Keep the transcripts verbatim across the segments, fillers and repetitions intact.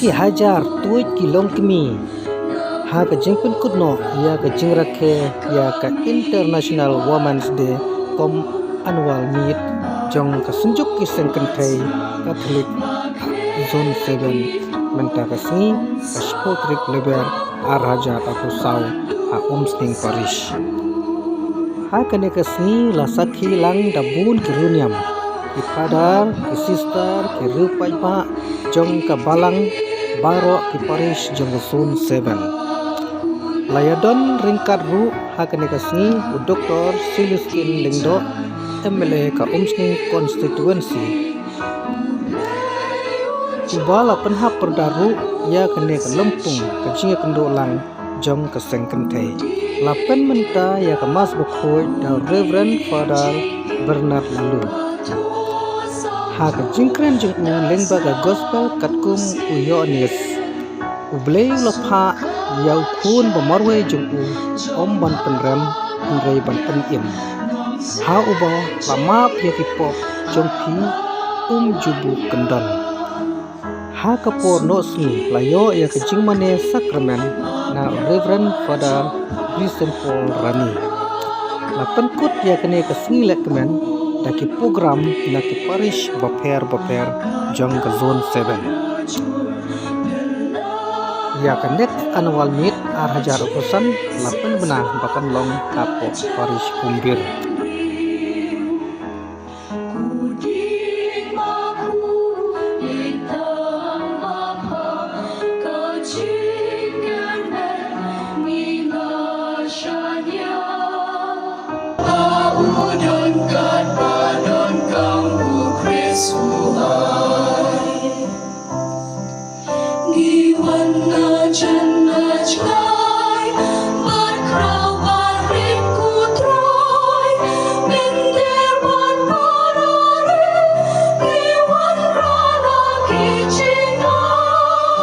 Ki hajar tuid ki longkmie ha ka jingpynkut noh ïa ka jingrakhe ïa ka International Women's Day kum annual meet jong ka Synjuk ki Seng Kynthei Katholik Zone seven mynta ka sngi, ka shiphew tarik Lber ar hajar arphew saw, ha Umsning Parish. Ha kane ka sngi la sakhi lang da bun ki riewniam, ki phadar, ki sister, ki riew paidbah jong ka balang baroh ki parish jong ka Zone seven. La ïadon ryngkat ruh ha kane ka sngi u Doktor Celestine Lyngdoh, M L A ka Umsning Constituency, uba la pynhap pyrda ruh ïa kane ka lympung ka jingïakynduh lang jong ka Seng Kynthei. La pynmynta ïa ka Mass Bakhuid da u Reverend Father Bernard Laloo. Ha ka jingkren jong u lyngba ka Gospel katkum u Ïoannis, U Blei u la phah ïa u Khun ba marwei jong u, ym ban pynrem hynrei ban pynim, ha uba la map ïa ki pop jong phi, um ju buh kyndon. Ha ka por noh sngi la ïoh ïa ka jingmane sakramen na u Reverend Father Brisempol Rani. La pynkut ïa kane ka sngi lehkmen da ki program na ki parish bapher bapher jong ka Zone seven. Ïa ka next annual meet ar hajar arphew san la pynbna ba kan long hapoh parish Pumbir. Ngi wan na jan na jngai, bad khraw bad rit Ko Trai, mynder bad para rit, ngi wanrah na ki jingai.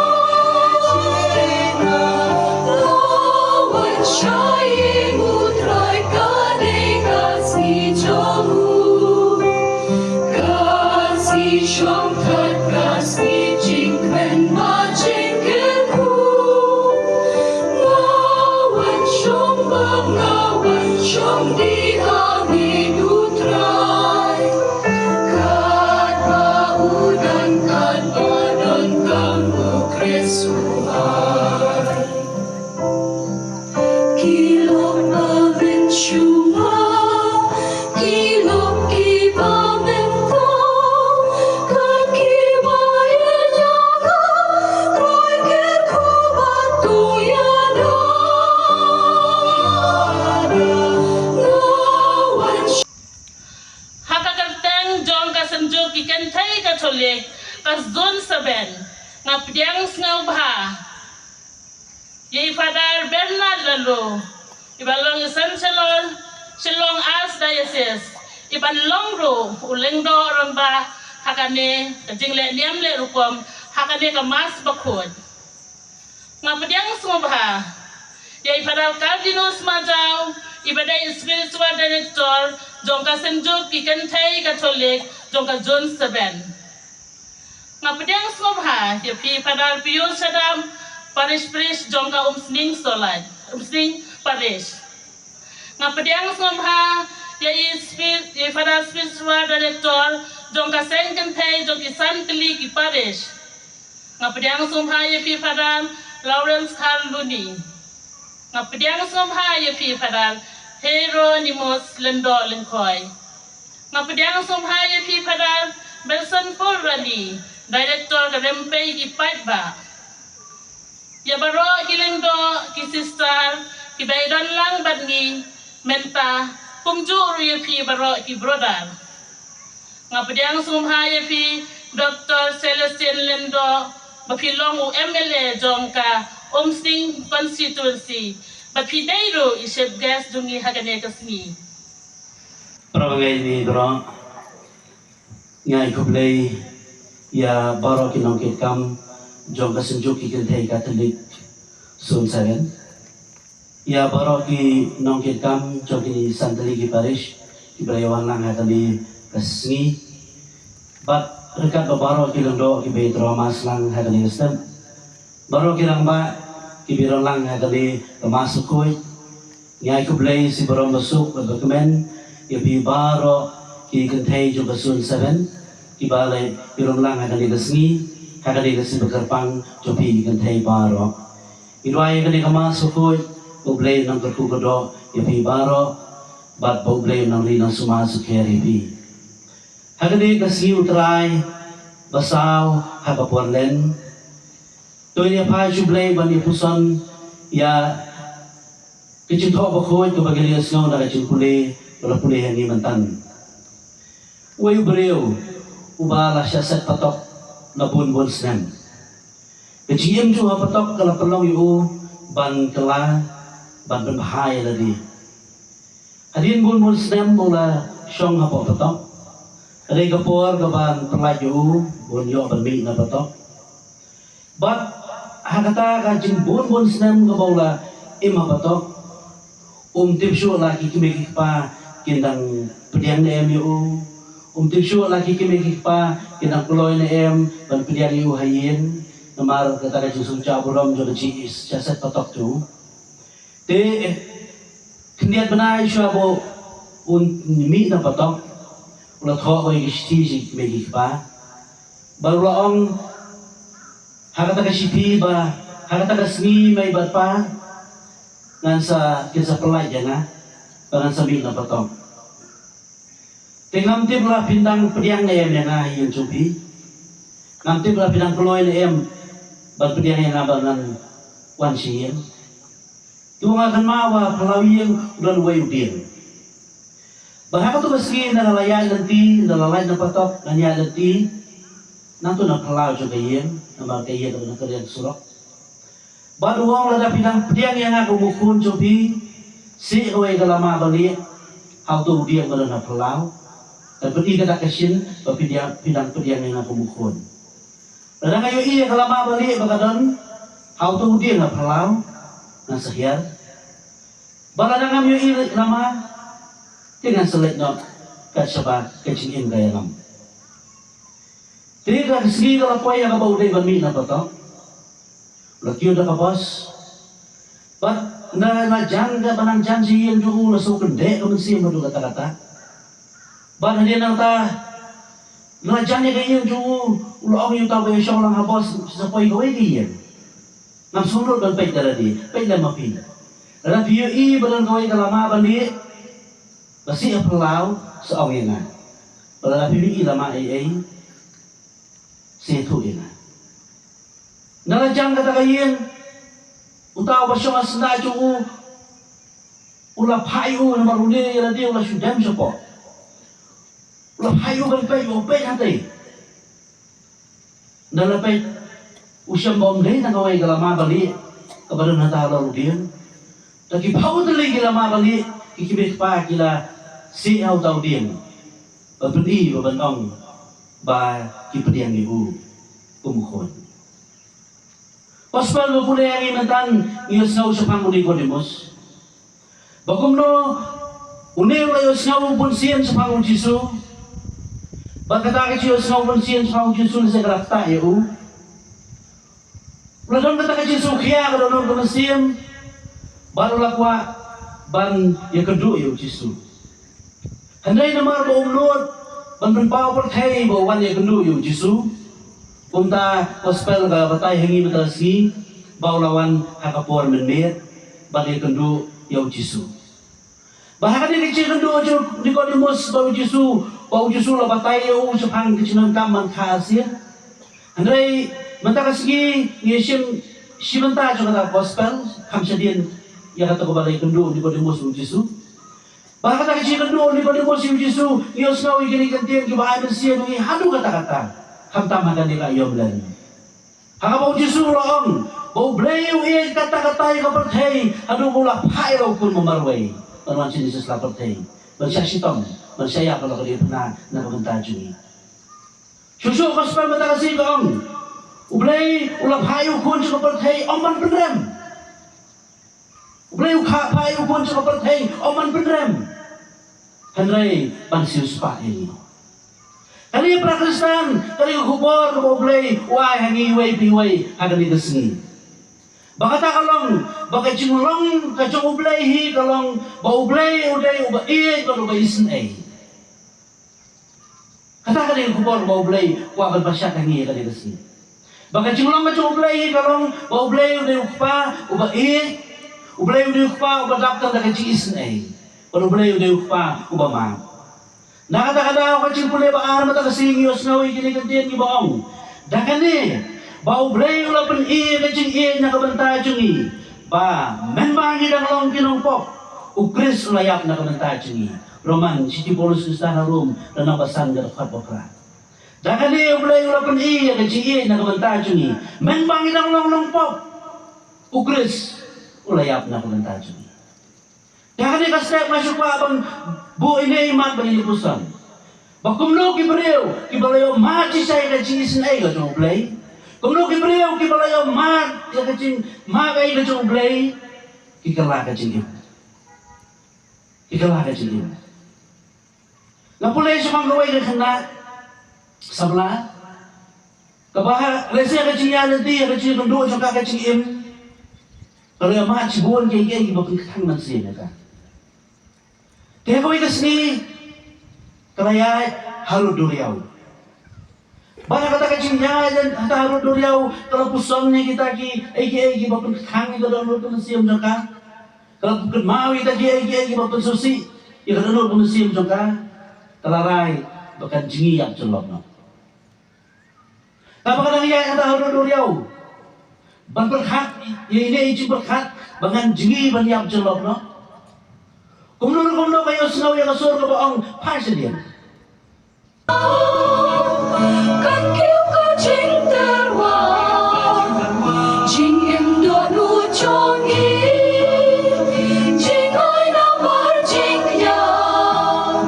Ngi wan shai ïing U Trai, ka dei ka sngi jong u. Ka sngi shongkhat, ka sngi jingkmen bad jingkyrkhu. Nga wan shong bam, nga wan shong dih ha miet U Trai. Katba u don, katba donkam U Khrist u ai. Ki lok ba mynshuwa, ki lok kiba mynta, ka kiba ïa nga, Trai kyrkhu bad to ïada. Nga wan sh- Ha ka kyrteng jong ka Synjuk ki Kynthei Katholik ka Zone seven, nga pdiang sngewbha ïa i Father Bernard Laloo, iba long i Chancellor Shillong Archdiocese, iban long ruh u lyngdoh rangbah ha kane ka jingleh niam leh rukom, ha kane ka Mass Bakhuid. Nga pdiang sngewbha ïa i Father Cardinal Smajaw, iba dei i Spiritual Director jong ka Synjuk ki Kynthei Katholik jong ka Zone seven. Nga pdiang sngewbha ïa phi Father Pius Shadap, Parish Priest jong ka Umsning Solait, Umsning Parish. Nga pdiang sngewbha ïa i Spi-, ïa i Father Spiritual Director jong ka Seng Kynthei jong ki San Tylli ki Parish. Nga pdiang sngewbha ïa phi Father Lawrence Kharluni. Nga pdiang sngewbha ïa phi Father Hieronymus Lyngdoh Lyngkhoi. Nga pdiang sngewbha ïa phi Father Benson Paul Rani, Director ka Rympei ki Paidbah. Ïa baroh ki lyngdoh, ki sister kiba ïadon lang bad ngi mynta, kumjuh ruh ïa phi baroh ki brother. Nga pdiang sngewbha ïa phi Doktor Celestine Lyngdoh, ba phi long u M L A jong ka Umsning Constituency, ba phi dei ruh i chief guest jong ngi ha kane ka sngi. Para bangeit, ngi baroh ngi ai khublei ïa baroh ki nongkitkam jong ka Synjuk ki Kynthei Katholik Zone seven. Ïa baroh ki nongkitkam jong ki San Tylli ki Parish kiba la ïa wan lang ha kane ka sngi. Bad ryngkat bad baroh ki lyngdoh kiba ïa drama slang ha kane ka step. Baroh ki rangbah, ki ba ïalang ha kane ka Mass Bakhuid, ngi ai khublei shi baroh basuk bad bakmen ïa phi baroh ki kynthei jong ka Zone Seven, ki ba la ïalang ha kane ka sngi, ha kane ka sngi bakyrpang jong phi ki kynthei baroh. Ngi duwai ïa kane ka Mass Bakhuid, ba U Blei un nang kyrkhu kyrdoh ïa phi baroh, bad ba U Blei un nang ri nang sumar sukher ïa phi. Ha kane ka sngi U Trai ba saw ha ka por len, to ngin ïa phai sha U Blei ban ïa puson ïa ka jingthoh bakhuid kaba ngi la ïohsngew na ka jingpule ba la pule ha ngi mynta. Uwei u briew uba la shah set patok na bun bun snem. Ka jingim jong u ha patok ka la pynlong ïa u ban kylla, ban pynbha ïa lade. Hadien bun bun snem ba u la shong hapoh patok, ka dei ka por kaban pyllait ïa u ban ïoh ban mih na patok. Bad ha kata ka jingbun bun snem kaba u la im ha patok, um tip shuh la ki kmie ki kpa kin dang pdiang ne em ïa u. Um tip shuh la ki kmie ki kpa kin dang kloi ne em ban pdiang ïa u ha ïing. Namar kata ka jingsngewsih burom jong ka jingshah set patok jong u. Te khyndiat bnai shuwa ba un mih na patok, u la thoh ïa ka shithi sha ki kmie ki kpa. Bad u la ong ha kata ka shithi ba ha kata ka sngi mei bad pa, ngan sa, kin sa pyllait ïa nga ba ngan sa mih na patok. Te ngam tip la phin dang pdiang ne em ïa nga ha ïing jong phi. Ngam tip la phin dang kloi ne em ban pdiang ïa nga ba ngan wan sha ïing. Te u ong, nga kynmaw ba phyllaw ïing u don uwei u dieng. Bad ha kato ka sngi ynda la ïaid lynti, ynda la lait na patok, ngan ïaid lynti, nangto na phyllaw jong ka ïing, namar ka ïing ka don ha ka riang surok. Bad u ong, lada phi dang pdiang ïa nga kum u khun jong phi, sih kawei ka lama balieh ha uto u dieng ba don ha phyllaw. Te pyni kata ka shin ba phi dang, phi dang pdiang ïa nga kum u khun. Lada nga ïohi ïa ka lama balieh ba ka don ha uto u dieng ha phyllaw, ngan sa hiar. Bad lada ngam ïohi lama, te ngan sa leit noh kat shaba ka jingim ka ïalam. Te ka sngi ka la poi ha kaba u dei ban mih na patok. U la kiew da ka bos. Bad na, na jan kaba nang jan sha ïing jong u, u la shu kyndeh ka mynsiem haduh katta katta. Bad hadien nangta, na la jan ïa ka ïing jong u, u la ong ïa uta uba ïashong lang ha bos, sa poi kawei ka ïing. Ngam sngewlut ban peit da lade, peit lem ma phi. Lada phi ïohi ba don kawei ka lama balieh ba sih ha phyllaw, sa ong ïa nga. Bad lada phi ïohi lama ei ei, sa ïathuh ïa nga. Na la jan kata ka ïing, uta uba shong ha syndah jong u, u la phah ïa u namar une ïa lade u la shu dem shapoh. U la phah ïa u ban peit, u peit hangtei. Ynda la peit, u shem ba ym dei tang kawei ka lama balieh kaba don hata halor u dieng. Da ki phew tylli ki lama balieh ki kmie ki kpa ki la sih ha uta u dieng. Ba pyni ba ban ong ba ki pdiang ïa u kum u khun. Gospel ba pule ïa ngi mynta, ngi ïohsngew shaphang u Nikodemus. Ba kumno une u la ïohsngew bunsien shaphang u Jisu. Bad kata ka jingïohsngew bunsien shaphang u Jisu lehse ka la ktah ïa u. U la don kata ka jingshukor ka don ka mynsiem. Bad u la kwah ban ïakynduh ïa u Jisu. Hynrei namar ba um nud ban pynpaw pyrthei ba u wan ïakynduh ïa u Jisu, kumta gospel ka batai ha ngi mynta ka sngi ba u la wan ha ka por mynmiet ban ïakynduh ïa u Jisu. Ba ha kane ka jingïakynduh jong u Nikodemus bad u Jisu, ba u Jisu u la batai ïa u shaphang ka jingdonkam man kha arsien. Hynrei mynta ka sngi ngi shim shi bynta jong kata ka gospel, kham shadien ïa kata kaba la ïakynduh u Nikodemus bad u Jisu. Ba ha kata ka jingïakynduh u Nikodemus ïa u Jisu, ngi ïohsngew ïa kine ki kyntien kiba ai mynsiem ïa ngi haduh katta katta, khamtam ha kane ka aïom lem. Ha kaba u Jisu u la ong ba U Blei u ïeit katta katta ïa ka pyrthei haduh ba u la phah ïa la u khun ba marwei ban wan shane sha la pyrthei, ban shah shitom, ban shah ïap ïa la ka diengphna na ka bynta jong ngi. Shuh shuh gospel mynta ka sngi ka ong, U Blei u la phah ïa u khun sha ka pyrthei ym ban pynrem. U Blei u kha phah ïa u khun sha ka pyrthei ym ban pynrem, hynrei ban siewspah ïa ngi. Kane para Khristan, kane ka khubor kaba U Blei u ai ha ngi iwei pa iwei ha kane ka sngi. Ba kata ka long, ba ka jinglong ka jong U Blei hi ka long, ba U Blei u dei uba ïeit bad uba isynei. Kata ka dei ka khubor ba U Blei u kwah ban pynshai ha ngi ha kane ka sngi. Ba ka jinglong ka jong U Blei hi ka long, ba U Blei u dei u Kpa uba ïeit, U Blei u dei u Kpa uba dap tang da ka jingisynei, bad U Blei u dei u Kpa uba map. Na kata ka daw, ka jingpule ba ar mynta ka sngi ngi ïohsngew ïa kine ki ktien kiba ong, da kane ba U Blei u la pyni ïa ka jingïeit na ka bynta jong ngi, ba mynba ngi dang long ki nongpop, U Khrist u la ïap na ka bynta jong ngi. Roman, shithi Paulus Khrista ha Rom, lynnong ba san, ka dkhot ba phra. Da kane U Blei u la pyni ïa ka jingïeit na ka bynta jong ngi, mynba ngi dang long nongpop, U Khrist u la ïap na ka bynta jong ngi. Te ha kane ka step nga shu kwah ban buh ine i mat ban ïa puson, ba kumno ki briew kiba la ïoh mad shisha ïa ka jingisynei ka jong U Blei, kumno ki briew kiba la ïoh mad ïa ka jingmap ïa ka jong U Blei, ki kylla ka jingim. Ki kylla ka jingim. Nga pule shaphang kawei ka khynnah samla kaba ha lehse ka jingïaid lynti, ka jingïakynduh jong ka, ka jingim, ka la ïoh mad shibun kiei kiei kiba pynkthang mynsiem ïa ka. Te kawei ka sngi ka la ïaid harud duriaw. Bad ha kata ka jingïaid hangta harud duriaw ka la puson ïa kita kiei kiei kiba pynkthang ïa ka dohnud ka mynsiem jong ka. Ka la pynkynmaw ïa kita kiei kiei kiba pynsngewsih ïa ka dohnud ka mynsiem jong ka. Ka la rai ba kan jngi ïap jyllop noh. Kaba ka dang ïaid hangta harud duriaw, ban pyrkhat ïa ine i jingpyrkhat ba ngan jngi ban ïap jyllop noh. Kumno kumno ka ïohsngew ïa ka sur kaba ong, phai shadien. Kan kiew ka jingtyrwa, jingim dohnud jong ngi, jingai namar jingïap.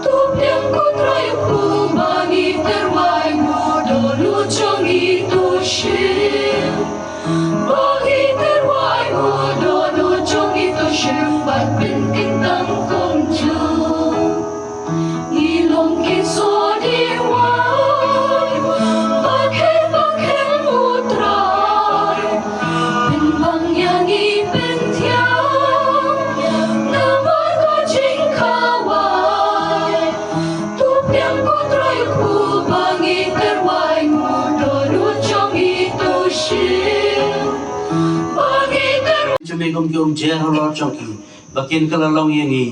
To pdiang ko Trai, u kpu ba ngi tyrwa, u dohnud jong ngi to shim. Ba ngi tyrwa, u dohnud jong ngi to shim bad pynkyntang kumjuh. Ngi long ki sodiwai, ba khem ba khem u Trai, pynbang ïa ngi, pynthiang namar ka jingkhawai. To pdiang ko Trai, u kpu ba ngi tyrwa, u dohnud jong ngi to shim. Ba ngi tyrwa jong me kum ki umjer halor jong ki, ba kin kylla long ïa ngi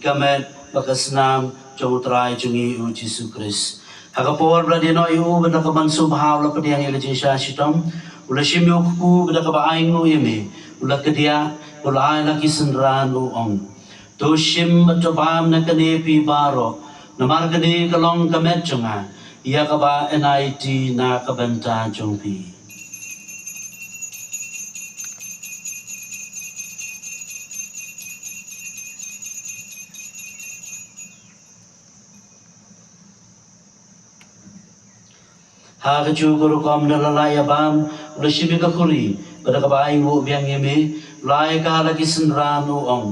ka met bad ka snam jong u Trai jong ngi u Jisu Khrist. Ha ka por ba la die noh ïa u bad da ka mynsiem bha u la pdiang ïa ka jingshah shitom, u la shim ïa u kpu bad da kaba ainguh ïa me u la kdiah, u la ai la ki synran, u ong, to shim bad to bam na kane phi baroh, namar kane ka long ka met jong nga, ïa kaba yn aiti na ka bynta jong phi. Ha kajuh ka rukom da la lah ïa bam, u la shim ïa ka khuri bad da kaba ainguh biang ïa me, u la ai ka ha la ki synran, u ong,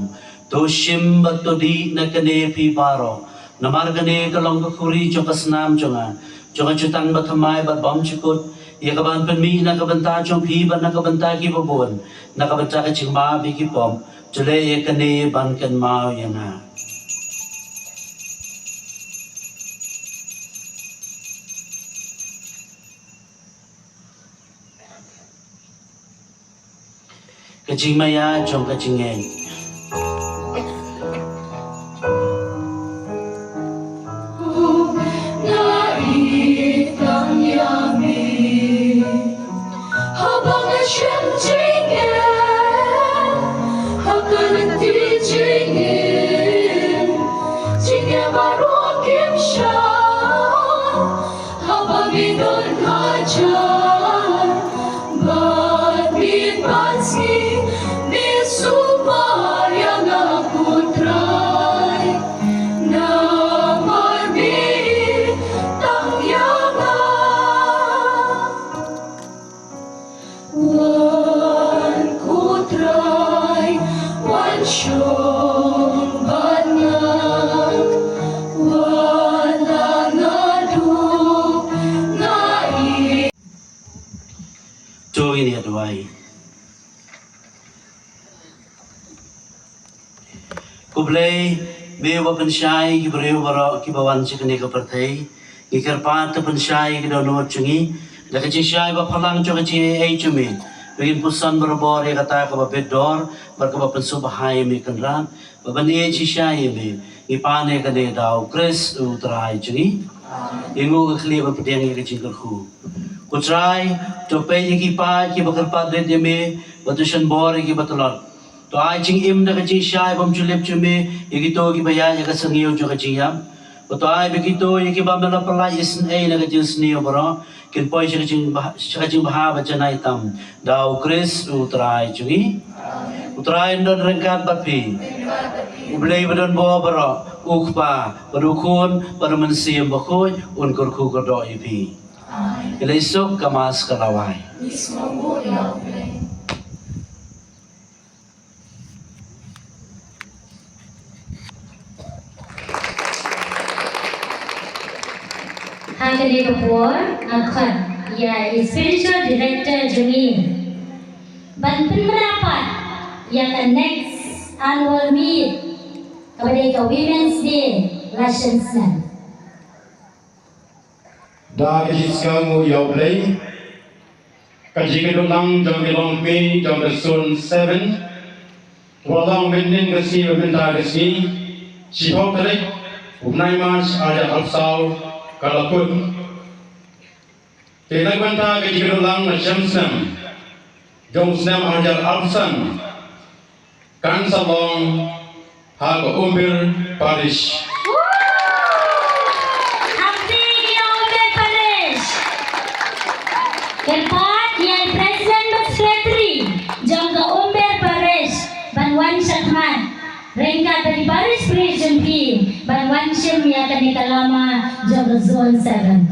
to shim bad to dih na kane phi baroh, namar kane ka long ka khuri jong ka snam jong nga, jong ka jutang bathymmai bad bymjukut, ïa kaban pynmih na ka bynta jong phi bad na ka bynta kiba bun, na ka bynta ka jingmap ïa ki pop. To leh ïa kane ban kynmaw ïa nga. Ka jingmaïa jong ka jingngeit. Nga ïeit tang ïa me. Haba nga shem jingeh, ha ka lynti jingim, jingeh baroh kim shah. Haba me don hajan bad me pansngieh, me sumar ïa nga ko Trai. Namar me tang ïa nga. Wan ko Trai, wan shong bad nga, wat la nga duk, nga ïeit. To ngin ïa duwai. U Blei, me uba pynshai ïa ki briew baroh kiba wan sha kane ka pyrthei. Ngi kyrpad to pynshai ïa ki dohnud jong ngi da ka jingshai ba phalang jong ka jingaiei jong me, ba ngin puson barabor ïa kata kaba bit dor bad kaba pynsngewbha ïa me, Kynrad, ba ban ïeit shisha ïa me. Ngi pan ïa kane da u Khrist u Trai jong ngi. Ïa ngi ka khlieh ba pdiang ïa ka jingkyrkhu. Ko Trai, to peit ïa ki paid kiba kyrpad rit ïa me, bad to shon bor ïa kiba tlot. To ai jingim da ka jingshai bym ju lip jong me ïa kito kiba ïaid ha ka syrngiew jong ka jingïap. Bad to ai ba kito ïa kiba me la pyllait isynei na ka jingsniew baroh kin poi sha ka jingbha, sha ka jingbha ba janai tam. Da u Khrist u Trai jong ngi. U Trai un don ryngkat bad phi. U Blei ba don bor baroh, u Kpa bad u Khun bad u Mynsiem Bakhuid, un kyrkhu kyrdoh ïa phi. Ïa la isuk ka Mass ka la wai. Ha kane ka por nga khot ïa i spiritual director jong ngi ban pynmynrapat ïa ka next annual meet kaba dei ka Women's Day la shen snem. Da ka jingïaskhem ïa U Blei, ka jingïadonlang jong ki longkmie jong ka zone seven, ka la long mynnin ka sngi bad mynta ka sngi, shiphew tarik u bnai March arhajar arphew saw, ka la kut. Te na ka bynta ka jingïadonlang na shem snem jong u snem arhajar arphew san, kan sa long ha ka Umber Parish. Happy ki na Umber Parish. Kyrpad ïa i President bad Secretary jong ka Umber Parish ban wan shakhmat ryngkat bad i Parish Priest jong phi ban wan shim ïa kane ka lama jong ka Zone seven.